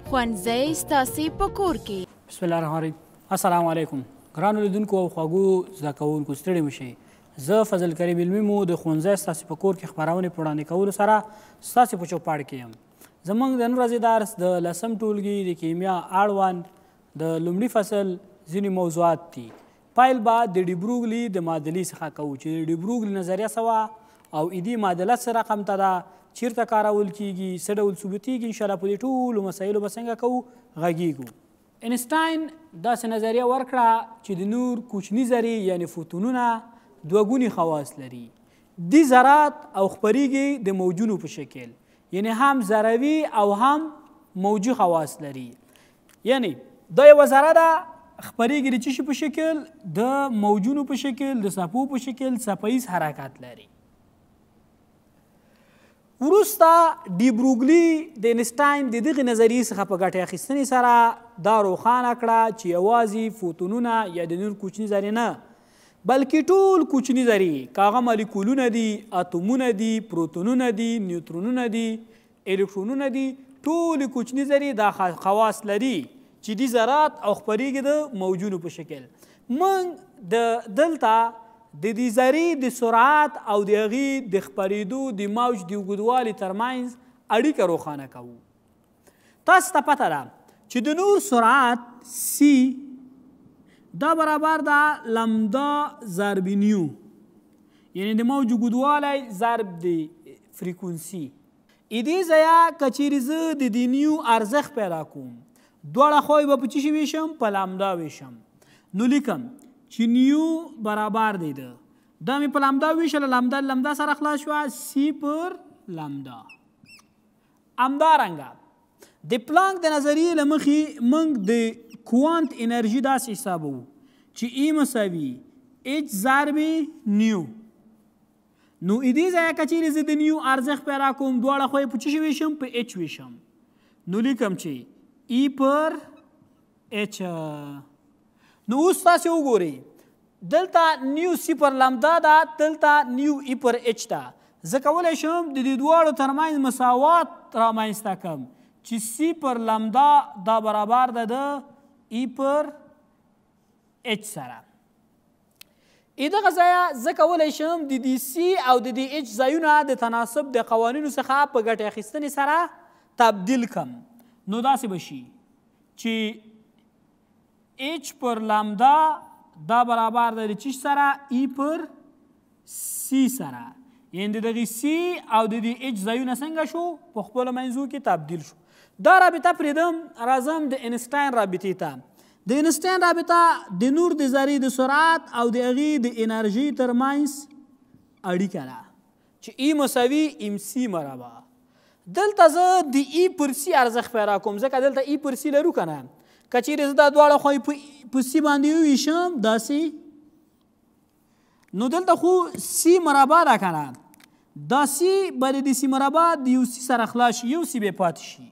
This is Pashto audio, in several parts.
ښوونځی ستاسې په کور کې. بسم الله الرحمن الرحیم. السلام علیکم ګرانو لیدونکو او خواږو زده کوونکو، ستړي مه شئ. زه فضل کریم علمي مو د ښوونځی ستاسې په کور کې خپرونې په وړاندې کولو سره ستاسې په چوپاړ کې یم. زموږ د نن ورځې درس د لسم ټولګي د کیمیا اړوند د لومړي فصل ځینې موضوعات دي. پیل به د ډیبروګلي د معادلې څخه کوو چې د ډیبروګلي نظریه څه وه او ایدي معادله څه رقم ته ده، چیرته کارول کیږي، څه ډول ثبوتیږي. انشاءالله په دې ټولو مسایلو به څنګه کوو غږیږو. انسټاین داسې نظریه ورکړه چې د نور کوچني ذرې یعنې فوتونونه دوه ګوني خواص لري، دي ذرات او خپریږي د موجونو په شکل، یعنې هم ذروي او هم موجي خواص لري. یعنې دا یوه ذره ده خپریږي د څه شي په شکل؟ د موجونو په شکل، د څپو په شکل، څپه ییز حرکت لري. وروسته ډیبروګلي د انسټاین د دغې نظریې څخه په ګټې اخیستنې سره دا روښانه کړه چې یوازې فوتونونه یا د نور کوچني ذرې نه، بلکې ټول کوچني ذرې، که هغه مالیکولونه دي، اتومونه دي، پروتونونه دي، نیوترونونه دي، الکترونونه دي، ټولې کوچني ذرې دا خواص لري چې دي ذرات او خپریږي د موجونو په شکل. موږ د دلته د دې ذرې د سرعت او د هغې د خپرېدو د موج د اوږدوالي ترمنځ اړیکه روښانه کوو. تاسو ته پته ده چې د نور سرعت سی دا برابر ده لمدا ضرب نیو، یعنې د موج اوږدوالی ضرب د فریکونسي. دې ځایه که چیرې زه د دې نیو ارزښت پیدا کوم، دواړه خواوې به په څه شي ویشم؟ په لمدا ویشم. نو لیکم چې نیو برابر دی ده، دا مې په لمدا ویشله، لمدا لمدا سره خلاص شوه، سی پر لمدا. همدارنګه د پلانک د نظریې له مخې موږ د کوانت انرژي داسې حسابوو چې ای مساوي اچ ضرب نیو. نو دې ځایه که چیرې زه د نیو ارزښت پیدا کوم، دواړه خواوې په څه شي ویشم؟ په اچ ویشم. نو لیکم چې ای پر اچ. نو اوس تاسې وګورئ، دلته نیو سی پر لمدا ده، دلته نیو ای پر اچ ده. زه کولی شم د دې دواړو ترمنځ مساوات رامنځته کړم چې سی پر لمدا دا برابر ده د ای پر اچ سره. دغه ځایه زه کولی شم د دې سی او د دې اچ ځایونه د تناسب د قوانینو څخه په ګټې اخیستنې سره تبدیل کړم. نو داسې به شي چې اچ پر لمدا دا برابر ده د چیش سره؟ ای پر سی سره. یعنې د دغې سی او د دې اچ ځایونه څنګه شو؟ په خپلو منځو کې تبدیل شو. دا رابطه پرېږدم، راځم د انسټاین رابطې ته. د انسټاین رابطه د نور د ذرې د سرعت او د هغې د انرژي ترمنځ اړیکه ده چې ای مساوي ام سی مربع. دلته زه د ای پر سی ارزښت پیدا کوم، ځکه دلته ای پر سی لرو که نه. که چیرې زه دا دواړه خواوې په سی باندې وویشم داسې، نو دلته خو سی مربع ده که نه، دا سی به د دې سی مربع د یو سی سره خلاص شي، یو سی به پاتې شي.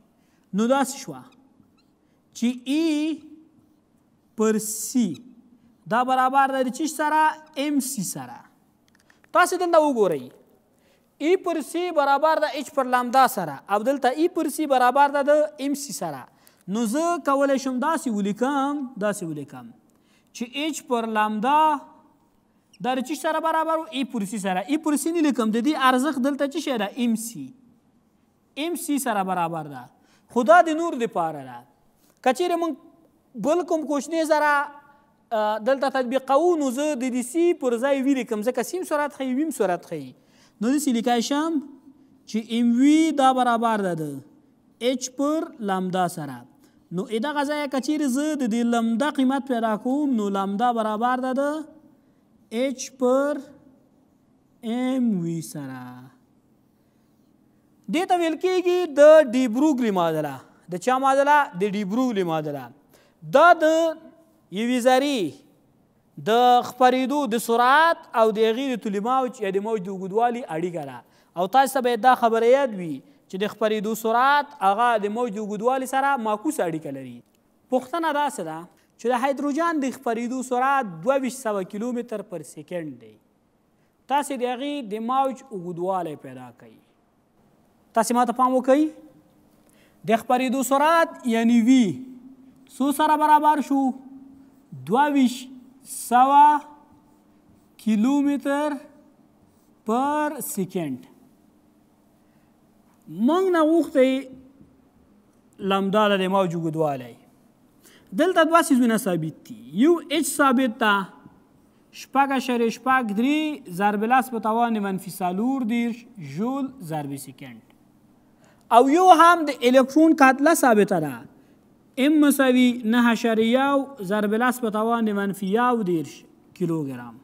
نو داسې شوه چې ای پر سی دا برابر ده د چیش سره؟ ام سی سره. تاسې دلته وګورئ، ای پر سی برابر ده اچ پر لمدا سره، او دلته ای پر سی برابر ده د ام سی سره. نو زه کولی شم داسې ولیکم چې اچ پر لمدا دا د چیش سره برابر و؟ ای پر سی سره. ای پر سی نه لیکم، د دې ارزښت دلته څه شی ده؟ ام سی. ام سی سره برابر ده. خو دا د نور دپاره ده. که چیرې موږ بل کوم کوچنی ذره دلته تطبیقوو، نو زه د دې سی پر ځای وي لیکم، ځکه سیم سرعت ښیي، ویم سرعت ښیي. نو داسې لیکای شم چې ام وي دا برابر ده د اچ پر لمدا سره. نو دغه ځایه که چیرې زه د دې لمدا قیمت پیدا کوم، نو لمدا برابر ده د اچ پر ام وي سره. دې ته ویل کېږي د ډیبروګلي معادله. د چا معادله؟ د ډیبروګلي معادله. دا د یوې ذرې د خپرېدو د سرعت او د هغې د طول موج یا د موج د اوږدوالي اړیکه ده. او تاسو ته باید دا خبره یاد وي چې د خپرېدو سرعت هغه د موج د اوږدوالي سره معکوسه اړیکه لري. پوښتنه داسې ده چې د هایدروجن د خپرېدو سرعت 2200 کیلومتر پر سیکنډ دی. تاسې د هغې د موج اوږدوالی پیدا کړئ. تاسې ما ته پام وکړئ. د خپرېدو سرعت یعنی وی څو سره برابر شو؟ 2200 کیلومتر پر سیکنډ. موږ نه غوښتی لمدا د موج اوږدوالی. دلته دوه څیزونه ثابت دي، یو اچ ثابت ده 6.63 ضرب لس په توان منفي 34 ژول ضرب سیکنډ، او یو هم د الکترون کتله ثابته ده ام مساوي 9.1 ضرب لس په توان منفي 31 کیلوګرام.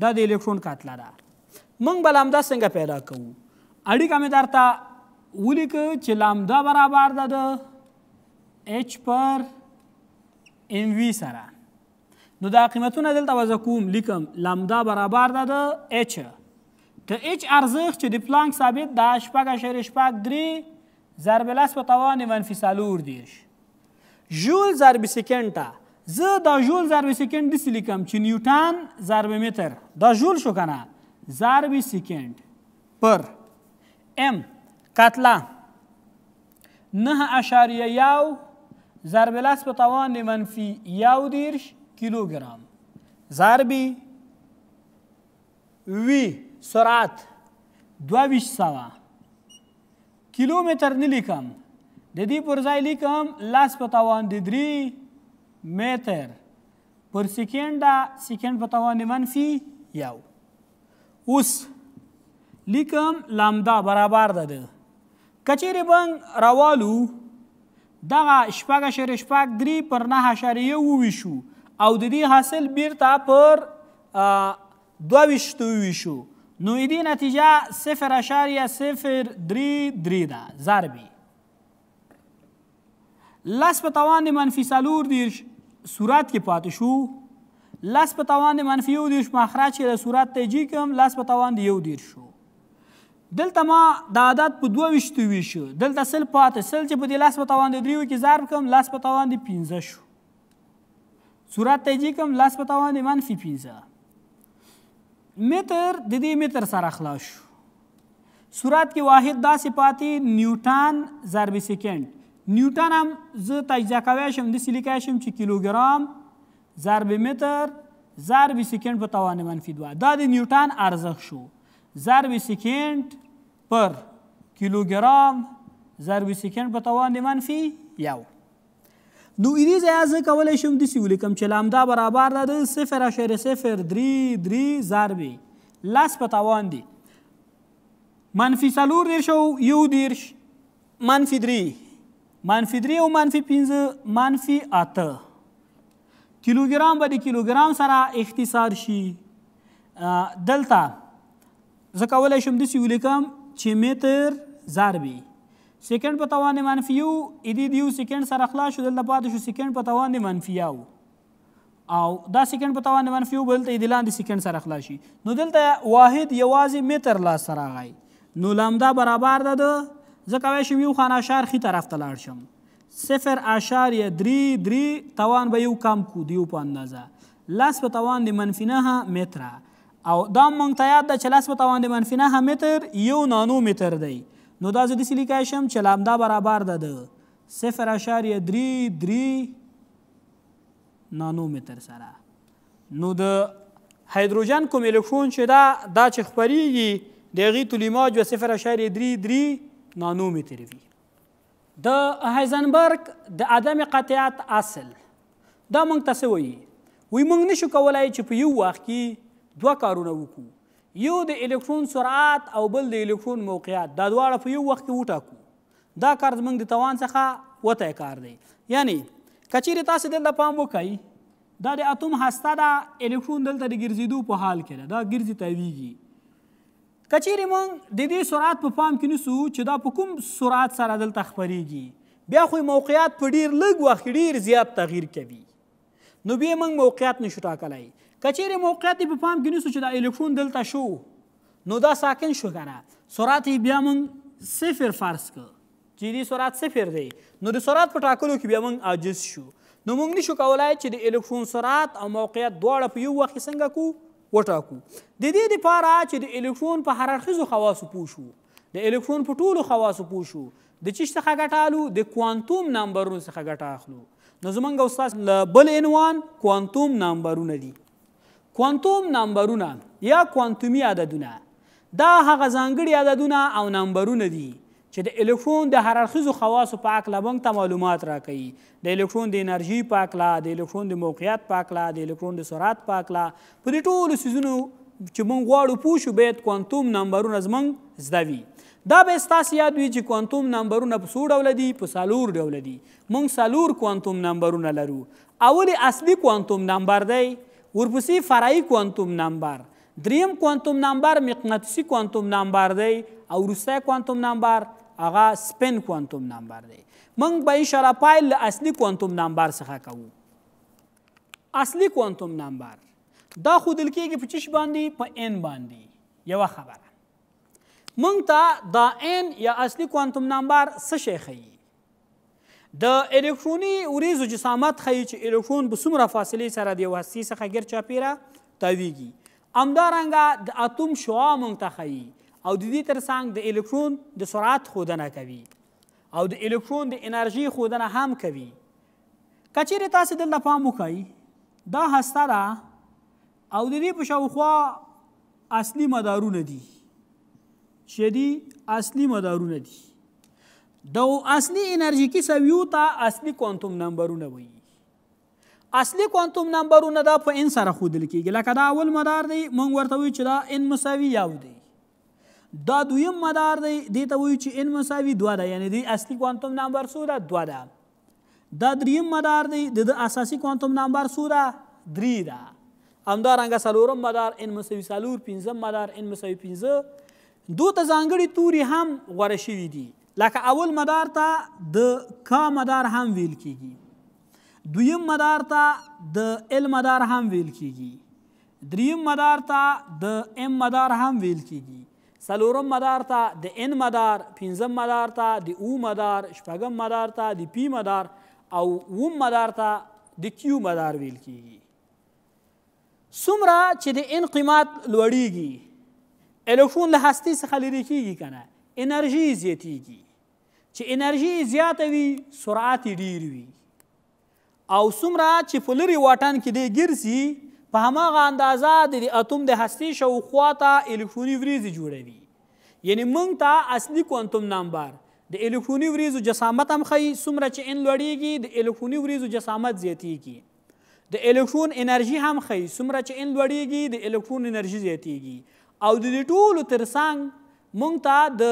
دا د الکترون کتله ده. موږ به لامدا څنګه پیدا کوو؟ اړیکه مې درته ولیکه چې لامدا برابر ده د اچ پر ام وی سره. نو دا قیمتونه دلته وضع کوم، لیکم لامدا برابر ده د اچ، د اچ ارزښت چې د پلانک ثابت ده 6.63 ضرب لس په توان منفي 34 ژول ضرب سیکنډ ته. زه دا ژول ضرب سیکنډ داسې لیکم چې نیوټن ضرب متر، دا ژول شو که نه، ضرب سیکنډ پر ام کتله 9.1 ضرب لس په توان منفي 31 کیلوګرام ضرب وی سرعت 2200 کیلومتر نه لیکم، د دې پر ځای لیکم لس په توان د 3 متر پر سیکنډ ده، سیکنډ په توان منفي 1. اوس لیکم لامدا برابر ده ده که چیرې موږ راوالو دغه 6.63 پر 9.1 وویشو او د دې حاصل بیرته پر 22 وویشو، نو د دې نتیجه 0.033 ده ضربي لس په توان منفي 34 صورت کې پاتې شو، لس په توان منفي 31 مخرج کې د صورت ته جی کوم لس په توان د 31 شو. دلته ما د عدد په 22 ویشو، دلته سل پاتې، سل چې په دې لس په توان د 3 کې ضرب کوم لس په توان د 5 شو، صورت ته جی کوم لس په توان د منفي 5 متر د دې متر سره خلاص شو. صورت کې واحد داسې پاتې نیوټن ضرب سیکنډ. نیوټن هم زه تجزیه کوی شم، داسې لیکی شم چې کیلوګرام ضرب متر ضرب سیکنډ په توان منفي 2، دا د نیوټن ارزښت شو، ضرب سیکنډ پر کیلوګرام ضرب سیکنډ په توان د منفي 1. نو دې ځایه زه کولی شم داسې ولیکم چې لامدا برابر ده د 0.033 ضرب لس په توان دی منفي 34 او 31 منفي 3 منفي 3 او منفي 5 منفي 8 کیلوګرام به د کیلوګرام سره اختصار شي. دلته زه کولی شم داسې ولیکم چې متر ضربي سیکنډ په توان منفي 1، دې د یو سیکنډ سره خلاص شو، دلته پاتې شو سیکنډ په توان منفي 1، او دا سیکنډ په توان منفي 1 بل ته د لاندې سیکنډ سره خلاص شي. نو دلته واحد یوازې متر لاس ته راغی. نو لامدا برابر ده د زه کولی شم یو خانه اشار ښي طرف ته لاړ شم، 0.33 توان به یو کم کو د یو په اندازه لس په توان د منفي 9 متره، او دا موږ ته یاد ده چې لس په توان د منفي 9 متر یو نانو متر دی. نو دا زه داسې لیکی شم چې لامدا برابر ده د 0.33 نانو متر سره. نو د هایدروجن کوم الکترون چې دا چې خپرېږي د هغې طولي موج به 0.33 نانو متر وي. د هایزنبرګ د عدم قطعیت اصل دا موږ ته څه وایي؟ وایي موږ نشو کولی چې په یو وخت کې دوه کارونه وکړو، یو د الکترون سرعت او بل د الکترون موقعیت، دا دواړه په یو وخت کې وټاکو. دا کار زموږ د توان څخه وتی کار دی. یعنی که چیرې تاسې دلته پام وکړئ، دا د اتوم هسته ده، الکترون دلته د ګرځېدو په حال کې ده، دا ګرځي تاویږي. که چیرې موږ د دې سرعت په پام کې نیسو چې دا په کوم سرعت سره دلته خپرېږي، بیا خو یې موقعیت په ډېر لږ وخت کې ډېر زیات تغییر کوي، نو بیا موږ موقعیت نشو ټاکلی. که چیرې موقعیت یې په پام کې نیسو چې دا الکترون دلته شو، نو دا ساکن شو که نه، سرعت یې بیا موږ صفر فرض کړ چې دې سرعت صفر دی، نو د سرعت په ټاکلو کې بیا موږ عاجز شو. نو موږ نشو کولای چې د الکترون سرعت او موقعیت دواړه په یو وخت کې څنګه کو وټاکو. د دې دپاره چې د الکترون په هر اړخیزو خواصو پوه شو، د الکترون په ټولو خواصو پوه شو، د چیش څخه ګټه اخلو؟ د کوانتوم نمبرونو څخه ګټه اخلو. نو زمونږ او ستاسو له بل عنوان کوانتوم نمبرونه دي. کوانتوم نمبرونه یا کوانتومي عددونه دا هغه ځانګړي عددونه او نمبرونه دي چې د الکترون د هر اړخیزو خواصو په هکله موږ ته معلومات راکوي. د الکترون د انرژي په هکله، د الکترون د موقعیت په هکله، د الکترون د سرعت په هکله، په دې ټولو څیزونو چې موږ غواړو پوه شو باید کوانتوم نمبرونه زموږ زده وي. دا به ستاسو یاد وي چې کوانتوم نمبرونه په څو ډوله دي؟ په څلور ډوله دي. موږ څلور کوانتوم نمبرونه لرو. اول اصلي کوانتوم نمبر دی، ورپسې فرعي کوانتوم نمبر، دریم کوانتوم نمبر مقناطیسي کوانتوم نمبر دی، او وروستی کوانتوم نمبر هغه سپین کوانتوم نمبر دی. موږ به انشاءالله پیل له اصلي کوانتوم نمبر څخه کوو. اصلي کوانتوم نمبر دا ښودل کېږي په چیش باندې؟ په ان باندې. یوه خبره موږ ته دا ان یا اصلي کوانتوم نمبر څه شی ښیي؟ د الکتروني وریځو جسامت ښیي چې الکترون په څومره فاصلې سره د یو هستې څخه ګرد چاپېره تاویږي. همدارنګه د اتوم شعاع موږ ته ښیي او د دې ترڅنګ د الکترون د سرعت ښودنه کوي او د الکترون د انرژي ښودنه هم کوي. که چیرې تاسې دلته پام وکړئ، دا هسته ده او د دې په شاوخوا اصلي مدارونه دي چې دي اصلي مدارونه دي. د اصلي انرژیکي سویو ته اصلي کوانتوم نمبرونه وایي. اصلي کوانتوم نمبرونه دا په ان سره ښودل کېږي. لکه دا اول مدار دی، موږ ورته وایو چې دا ان مساوي یو دی. دا دویم مدار دی، دې ته وایو چې ان مساوي دوه ده، یعنې دې اصلي کوانتوم نمبر څو ده؟ دوه ده. دا دریم مدار دی، د ده اساسي کوانتوم نمبر څو ده؟ درې ده. همدارنګه څلورم مدار ان مساوي څلور، پنځم مدار ان مساوي پنځه. دوی ته ځانګړي توري هم غوره شوي دي. لکه اول مدار ته د کا مدار هم ویل کیږي، دویم مدار ته د ال مدار هم ویل کیږي، دریم مدار ته د ام مدار هم ویل کیږي، څلورم مدار ته د ان مدار، پنځم مدار ته د او مدار، شپږم مدار ته د پی مدار او اووم مدار ته د کیو مدار ویل کیږي. څومره چې د ان قیمت لوړیږي، الکترون له هستې څخه لرې کیږي که نه، انرژي یې زیاتیږي. چې انرژي یې زیاته وي، سرعت یې ډیر وي، او څومره چې په لرې واټن کې دی ګرځي، په هماغه اندازه د دې اتوم د هستې شاوخوا ته الکتروني وریځې جوړوي. یعنې موږ ته اصلي کوانتوم نمبر د الکتروني وریځو جسامت هم ښیي. څومره چې ان لوړیږي، د الکتروني وریځو جسامت زیاتیږي. د الکترون انرژي هم ښیي، څومره چې ان لوړیږي، د الکترون انرژي زیاتیږي. او د دې ټولو ترڅنګ موږ ته د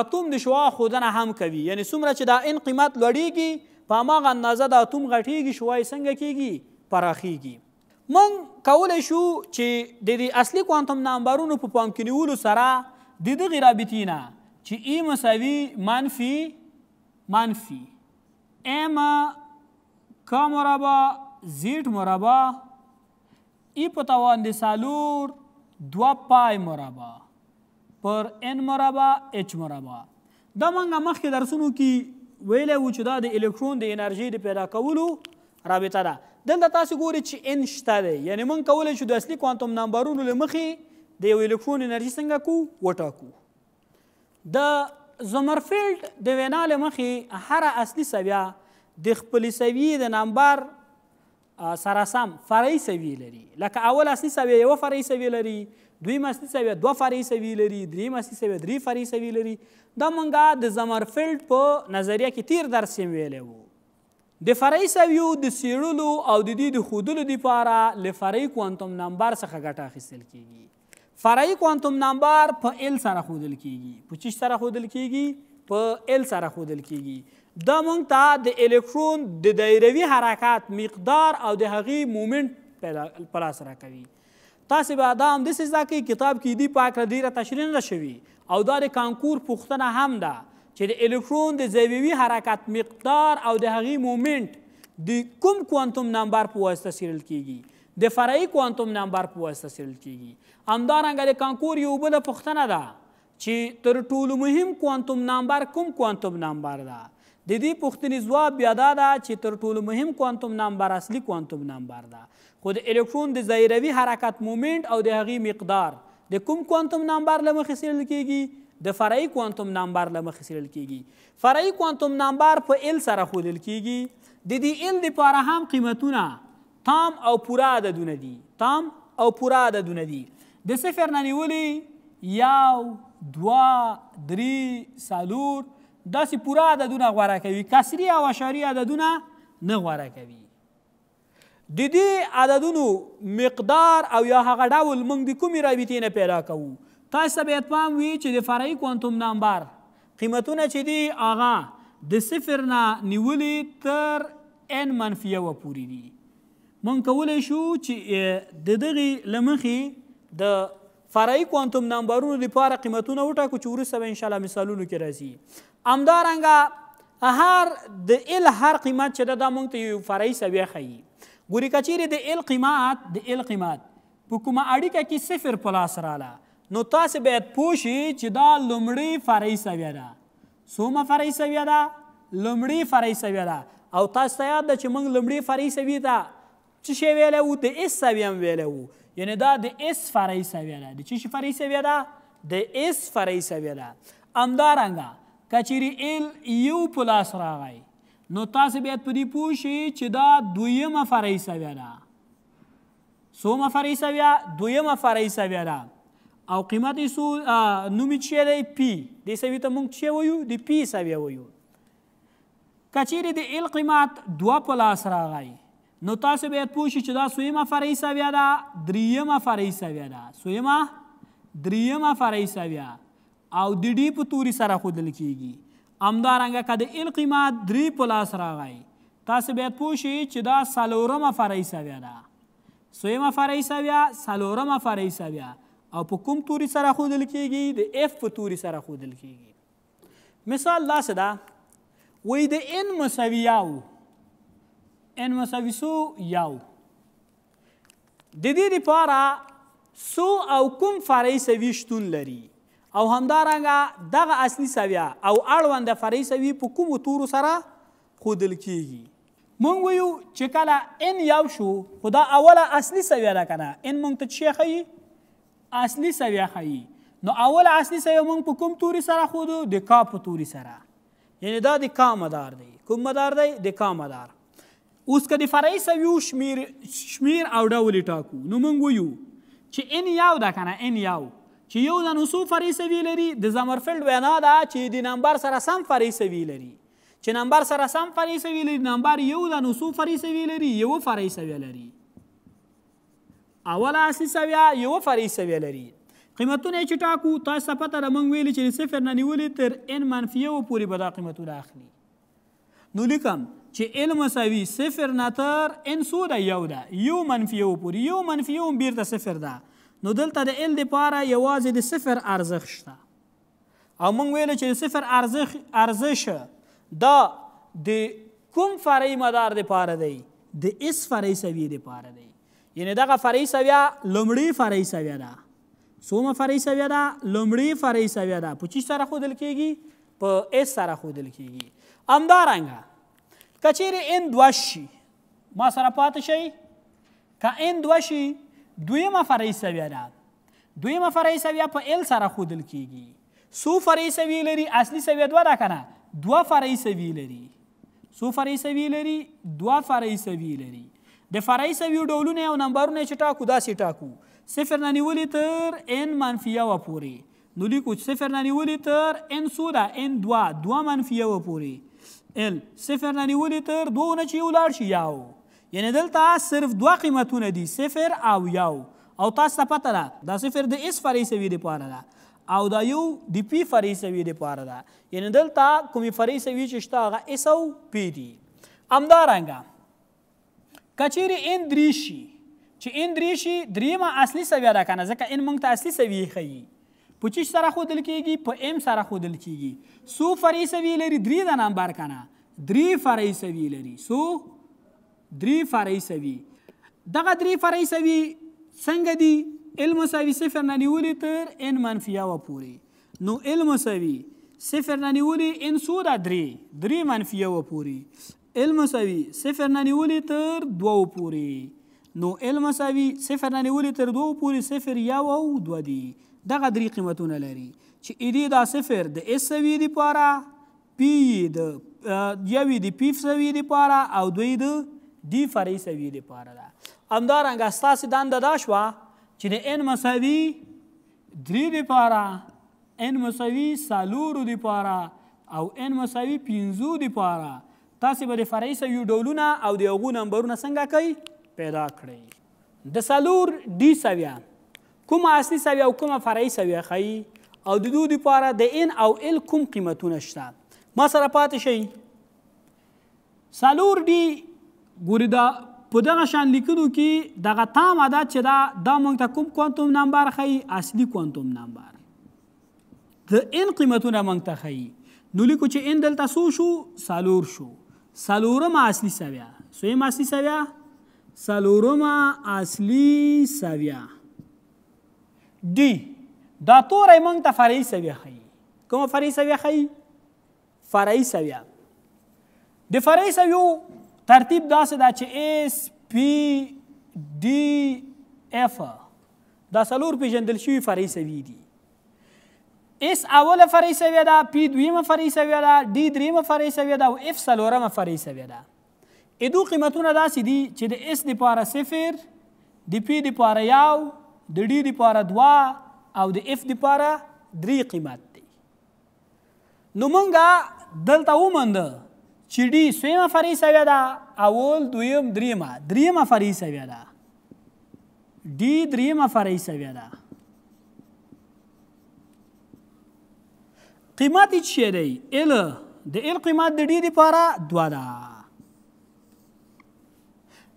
اتوم د شعاع ښودنه هم کوي. یعنې څومره چې دا ان قیمت لوړیږي، په هماغه اندازه د اتوم غټیږي، شعاع یې څنګه کیږي؟ پراخیږي. موږ کولی شو چې د دې اصلي کوانتوم نمبرونو په پام کې نیولو سره د دغې رابطې نه چې ای مساوي منفي منفي ام کا مربع زیټ مربع ای په توان د څلور دوه پای مربع پر ان مربع اچ مربع. دا موږ مخکې درسونو کې ویلی وو چې دا د الکترون د انرژي د پیدا کولو رابطه ده. دلته تاسو ګورئ چې ان شته دی، یعنې موږ کولی شو د اصلي کوانتوم نمبرونو له مخې د یو الکترون انرژي څنګه کو وټاکو. د زمرفیلډ د وینا له مخې هره اصلي سویه د خپلې سویې د نمبر سره سم فرعي سویې لري. لکه اول اصلي سویه یوه فرعي سویه لري، دویم اصلي سویه دوه فرعي سویې لري، دریم اصلي سویه درې فرعي سویې لري. دا مونږ د زمرفیلډ په نظریه کې تیر درس یې ویلی وو. د فرعي سویو د څېړلو او د دې د ښودلو دپاره له فرعي کوانتوم نمبر څخه ګټه اخیستل کیږي. فرعي کوانتوم نمبر په ال سره ښودل کیږي. په چیش سره ښودل کیږي؟ په ال سره ښودل کیږي. دا مونږ ته د الکترون د دایروي حرکت مقدار او د هغې مومنټ پیدا په لاس راکوي. تاسې به دا هم داسې زده کړئ، کتاب کې دي په هکله ډېره تشریح نه ده شوې، او دا د کانکور پوښتنه هم ده چې د الکترون د زاویوي حرکت مقدار او د هغې مومنټ د کوم کوانتوم نمبر په واسطه څېړل کیږي؟ د فرعي کوانتوم نمبر په واسطه څېړل کیږي. همدارنګه د کانکور یو بله پوښتنه ده چې تر ټولو مهم کوانتوم نمبر کوم کوانتوم نمبر ده؟ د دې پوښتنې ځواب بیا دا ده چې تر ټولو مهم کوانتوم نمبر اصلي کوانتوم نمبر ده، خو د الکترون د ذایروي حرکت مومنټ او د هغې مقدار د کوم کوانتوم نمبر له مخې څېړل کیږي؟ د فرعي کوانتوم نمبر له مخې څېړل کیږي. فرعي کوانتوم نمبر په ال سره ښودل کیږي. د دې ال دپاره هم قیمتونه تام او پوره عددونه دي، تام او پوره عددونه دي. د صفر نه نیولې 1، 2، 3، 4 داسې پوره عددونه غوره کوي، کسري او اشاري عددونه نه غوره کوي. د دې عددونو مقدار او یا هغه ډول موږ د کومې رابطې نه پیدا کوو؟ تاسو ته باید پام وي چې د فرعي کوانتوم نمبر قیمتونه چې دي هغه د صفر نه نیولې تر n منفي یوه پورې دي. موږ کولی شو چې د دغې له مخې د فرعي کوانتوم نمبرونو دپاره قیمتونه وټاکو چې وروسته به انشاءالله مثالونو کې راځي. همدارنګه هر د ال هر قیمت چې ده دا موږ ته یو فرعي سویه ښیي. ګوري که چیرې د ال قیمت، د ال قیمت په کومه اړیکه کې صفر په لاس راله، نو تاسې باید پوه شئ چې دا لومړۍ فرعي سویه ده. څومه فرعي سویه ده؟ لومړۍ فرعي سویه ده. او تاسو ته یاد ده چې موږ لومړۍ فرعي سویې ته څه شی ویلی وو؟ د اس سویه هم ویلی وو. یعنې دا د اس فرعي سویه ده. د څه شي فرعي سویه ده؟ د اس فرعي سویه ده. همدارنګه که چیرې ال یو په لاس راغی، نو تاسې باید په دې پوه شئ چې دا دویمه فرعي سویه ده. څومه فرعي سویه؟ دویمه فرعي سویه ده. او قیمت یې څو، نوم یې څه دی؟ پی. دې سویې ته موږ څه وایو؟ د پی سویه وایو. که چیرې د ال قیمت 2 په لاس راغی، نو تاسو باید پوه شئ چې دا څویمه فرعي سویه ده؟ دریمه فرعي سویه ده. څویمه؟ دریمه فرعي سویه، او د ډي په توري سره ښودل کیږي. همدارنګه که د ال قیمت 3 په لاس راغی، تاسو باید پوه شئ چې دا څلورمه فرعي سویه ده. څویمه فرعي سویه؟ څلورمه فرعي سویه، او په کوم توري سره ښودل کیږي؟ د اف په توري سره ښودل کیږي. مثال داسې ده، وایي د ان مساوي یو، ان مساوي څو؟ یو. د دې دپاره څو او کوم فرعي سویې شتون لري، او همدارنګه دغه اصلي سویه او اړونده فرعي سویې په کومو تورو سره ښودل کیږي. موږ وایو چې کله ان یو شو، خو دا اوله اصلي سویه ده که نه؟ ان موږ ته څه ښیي؟ اصلي سویه ښیي. نو اوله اصلي سویه موږ په کوم توري سره ښودو؟ د کا په توري سره. یعنې دا د کا مدار دی. کوم مدار دی؟ د کا مدار. اوس که د فرعي سویو شمیر او ډول یې ټاکو، نو موږ وایو چې ان یو ده که نه؟ ان یو چې یو ده نو څو فرعي سویې لري؟ د زمرفیلډ وینا ده چې د نمبر سره سم فرعي سویې لري. چې نمبر سره سم فرعي سویې لري، نمبر یو ده نو څو فرعي سویې لري؟ یوه فرعي سویه لري. اوله اصلي سویه یوه فرعي سویه لري. قیمتونه یې چې ټاکو، تاسو ته پته ده موږ ویلي چې د صفر نه نیولې تر ان منفي یو پورې به دا قیمتونه اخلي. نو لیکم چې ال مساوي صفر نه تر ان څو ده؟ یو ده. یو منفي یو پورې، یو منفي یو هم بیرته صفر ده. نو دلته د ال دپاره یوازې د صفر ارزښت شته. او موږ ویلو چې د صفر ارزش دا د کوم فرعي مدار دپاره دی؟ د اس فرعي سویې دپاره دی. یعنې دغه فرعي سویه لومړۍ فرعي سویه ده. څومه فرعي سویه ده؟ لومړۍ فرعي سویه ده. په چی سره ښودل کیږي؟ په اس سره ښودل کیږي. همدارنګه که چیرې ان دوه شي، ما سره پاتې شئ، که ان دوه شي دویمه فرعي سویه ده. دویمه فرعي سویه په ال سره ښودل کیږي. څو فرعي سویې لري؟ اصلي سویه دوه ده که نه؟ دوه فرعي سویې لري. څو فرعي سویې لري؟ دوه فرعي سویې لري. د فرعي سویو ډولونه او نمبرونه چې ټاکو داسې ټاکو، صفر نه نیولې تر ان منفي یوه پورې. نو لیکو چې صفر نه نیولې تر ان څو ده؟ ان دوه، دوه منفي یوه پورې. ال صفر نه نیولې تر دوه نه چې یو لاړ شي یو. یعنې دلته صرف دوه قیمتونه دي، صفر او یو. او تاسو ته پته ده دا صفر د اس فرعي سویې دپاره ده او دا یو د پی فرعي سویې دپاره ده. یعنې دلته کومې فرعي سویې چې شته هغه اس او پی دي. همدارنګه که چیرې ان درې شي، چې ان درې شي درېیمه اصلي سویه ده که نه؟ ځکه ان موږ ته اصلي سویې ښیي. په چی سره ښودل کیږي؟ په ام سره ښودل کیږي. څو فرعي سویې لري؟ درې ده نمبر که نه؟ درې فرعي سویې لري. څو؟ درې فرعي سویې. دغه درې فرعي سویې څنګه دي؟ ال مساوي صفر نه نیولې تر ان منفي یوه پورې. نو ال مساوي صفر نه نیولې ان څو ده؟ درې، درې منفي یوه پورې. ال مساوي صفر نه نیولې تر دوو پورې. نو ال مساوي صفر نه نیولې تر دوو پورې صفر یو او دوه دي. دغه درې قیمتونه لري. چې ایدی دا صفر د اس سویې دپاره، پی د یو د پی سویې دپاره او دوی د ډي فرعي سویې دپاره ده. همدارنګه ستاسې دنده دا شوه چې د ان مساوي درې دپاره، ان مساوي څلورو دپاره او ان مساوي پنځو دپاره تاسې به د فرعي سویو ډولونه او د هغو نمبرونه څنګه کوئ پیدا کړئ. د څلور ډي سویه کومه اصلي سویه او کومه فرعي سویه ښیي او د دوی دپاره د ان او ال کوم قیمتونه شته. ما سره پاتې شئ. څلور ډي ګوري دا په دغه شان لیکنو کې دغه تام عدد چې دا دا موږ ته کوم کوانتوم نمبر ښیي؟ اصلي کوانتوم نمبر. د ان قیمتونه موږ ته ښیي. نو لیکو چې ان دلته څو شو؟ څلور شو. څلورمه اصلي سویه، څویمه اصلي سویه؟ څلورمه اصلي سویه. ډي دا توری موږ ته فرعي سویه ښیي. کومه فرعي سویه ښیي؟ فرعي سویه. د فرعي سویو ترتیب داسې ده چې اس پی ډي اف دا څلور پیژندل شوي فرعي سویې دي. اس اوله فرعي سویه ده، پی دویمه فرعي سویه ده، ډي دریمه فرعي سویه ده او اف څلورمه فرعي سویه ده. ادو قیمتونه داسې دي چې د اس دپاره صفر، د پی دپاره یو، د ډي دپاره دوه او د اف دپاره درې قیمت دی. نو مونږه دلته ومونده چې ډي څویمه فرعي سویه ده، اول، دویم، دریمه، دریمه فرعي سویه ده. ډي دریمه فرعي سویه ده. قیمت یې څه دی؟ ال، د ال قیمت د ډي دپاره دوه ده.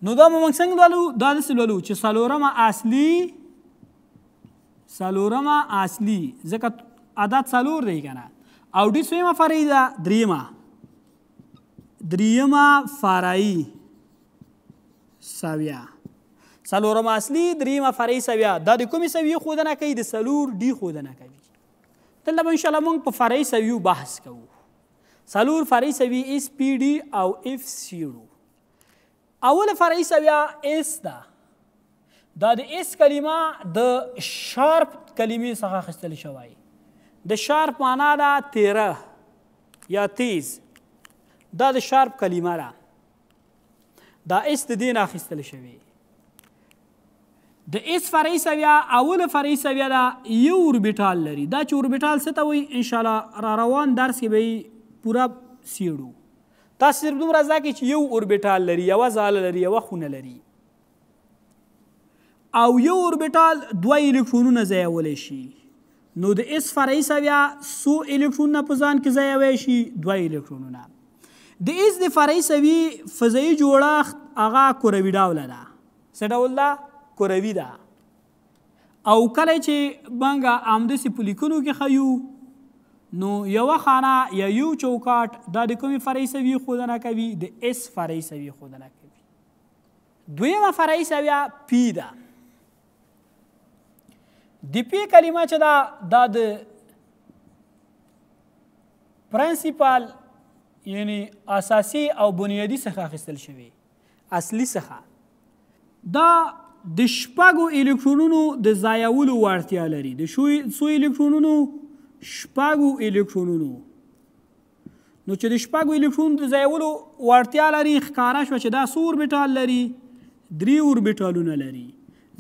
نو دا به موږ څنګه لولو؟ دا داسې لولو چې څلورمه اصلي، څلورمه اصلي، ځکه عدد څلور دی که نه، او ډي څویمه فرعي ده؟ دریمه، دریمه فرعي سویه. څلورمه اصلي، دریمه فرعي سویه. دا د کومې سویې ښودنه کوي؟ د څلور ډي ښودنه کوي. دلته به انشاءالله موږ په فرعي سویو بحث کوو. څلور فرعي سویې اس پی ډي او اف څېړو. اوله فرعي سویه اس ده. دا د اس کلمه د شارپ کلمې څخه اخیستل شوی. د شارپ معنا ده تیره یا تیز. دا د شارپ کلمه ده. دا اس د دې نه اخیستل شوی. د اس فرعي سویه اوله فرعي سویه ده، یو اوربیټال لري. دا چې اوربیټال څه ته وایي انشاءالله را روان درس کې به یې پوره څېړو. تاسو صرف دومره زده کړئ چې یو اوربیټال لري، یوه ځاله لري، یوه خونه لري، او یو اوربیټال دوه الکترونونه ځایولی شي. نو د اس فرعي سویه څو الکترونونه په ځان کې ځایوی شي؟ دوه الکترونونه. د اس د فرعي سویې فضایي جوړښت هغه کروي ډوله ده. څه ډول ده؟ کروي ده. او کله چې موږ همداسې په لیکنو کې ښیو نو یوه خانه یا یو چوکاټ دا د کومې فرعي سویې ښودنه کوي؟ د اس فرعي سویې ښودنه کوي. دویمه فرعي سویه پی ده. د پی کلمه چې ده دا د پرنسپال یعنی اساسي او بنیادي څخه اخیستل شوی، اصلي څخه. دا د شپږو الکترونونو د ځایولو وړتیا لري. د څو الکترونونو؟ شپږو الکترونونو. نو چې د شپږو الکترونونو د ځایولو وړتیا لري، ښکاره شوه چې دا څو اوربیټال لري؟ درې اوربیټالونه لري،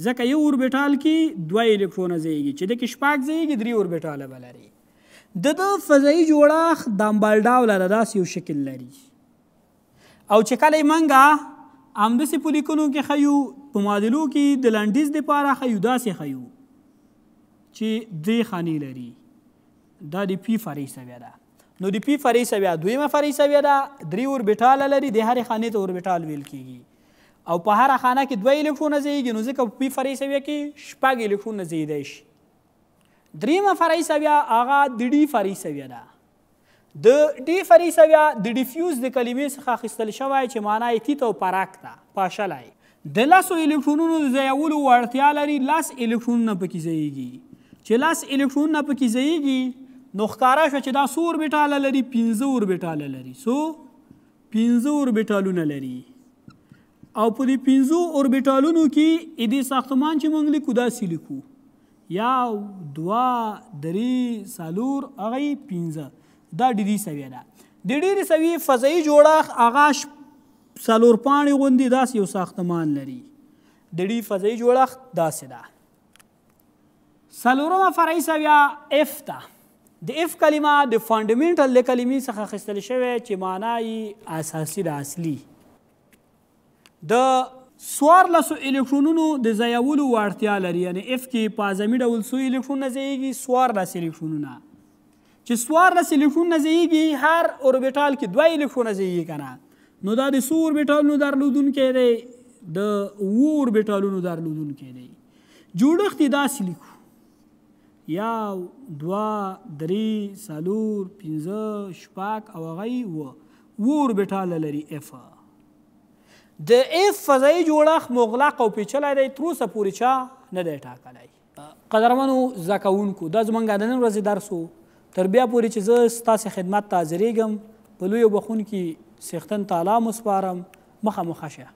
ځکه یو اوربیټال کې دوه الکترونه ځایږي، چې د کې شپږ ځایږي درې اوربیټاله به لري. د ده فضایي جوړښت دمبل ډوله ده، داسې یو شکل لري. او چې کله یې موږ همداسې په لیکنو کې ښیو، په معادلو کې د لنډیز دپاره ښیو، داسې ښیو چې درې خانې لري. دا د پی فرعي سویه ده. نو د پی فرعي سویه دویمه فرعي سویه ده، درې اوربیټاله لري، د هرې خانې ته اوربیټال ویل کیږي، او په هره خانه کې دوه الکترونه ځایږي، نو ځکه په پی فرعي سویه کې شپږ الکترونه ځایېدی شي. دریمه فرعي سویه هغه د ډي فرعي سویه ده. د ډي فرعي سویه د ډیفیوز د کلمې څخه اخیستل شوی چې معنا یې تیت او پرک ده، پاشلی. د لسو الکترونونو د ځایولو وړتیا لري، لس الکترونونه پکې ځایږي. چې لس الکترونونه پکې ځایږي نو ښکاره شوه چې دا څو اوربیټاله لري؟ پنځه اوربیټاله لري. څو؟ پنځه اوربیټالونه لري. او په دې پنځو اوربیټالونو کې دې ساختمان چې موږ لیکو داسې لیکو، یو، دوه، درې، څلور، هغه یې پنځه. دا ډي ډي سویه ده. د ډي سویې فضایي جوړښت هغه څلور پاڼې غوندې داسې یو ساختمان لري. د ډي فضایي جوړښت داسې ده. څلورمه فرعي سویه اف ده. د اف کلمه د فاندامنټل له کلمې څخه اخیستل شوې چې معنا یې اساسي ده، اصلي. د 14 الکترونونو د ځایولو وړتیا لري، یعنی اف کې په اعظمي ډول څو الکترونونه ځایېږي؟ 14 الکترونونه. چې 14 الکترونونه ځایېږي، هر اوربیټال کې دوه الکترونه ځایېږي که نه، نو دا د څو اوربیټالونو درلودونکی دی؟ د اوو اوربیټالونو درلودونکی دی. جوړښت یې داسې لیکو: یو، دوه، درې، څلور، پنځه، شپږ او هغه یې اووه. اووه اوربیټاله لري اف. د اف فضایي جوړښت مغلق او پیچلی دی، تر اوسه پورې چا نه دی ټاکلی. قدرمنو زده کوونکو، دا زموږ د نن ورځې درس و. تر بیا پورې چې زه ستاسې خدمت ته حاضرېږم، په لویو بخښونکي څښتن تعالی مو سپارم. مخه مو ښه شه.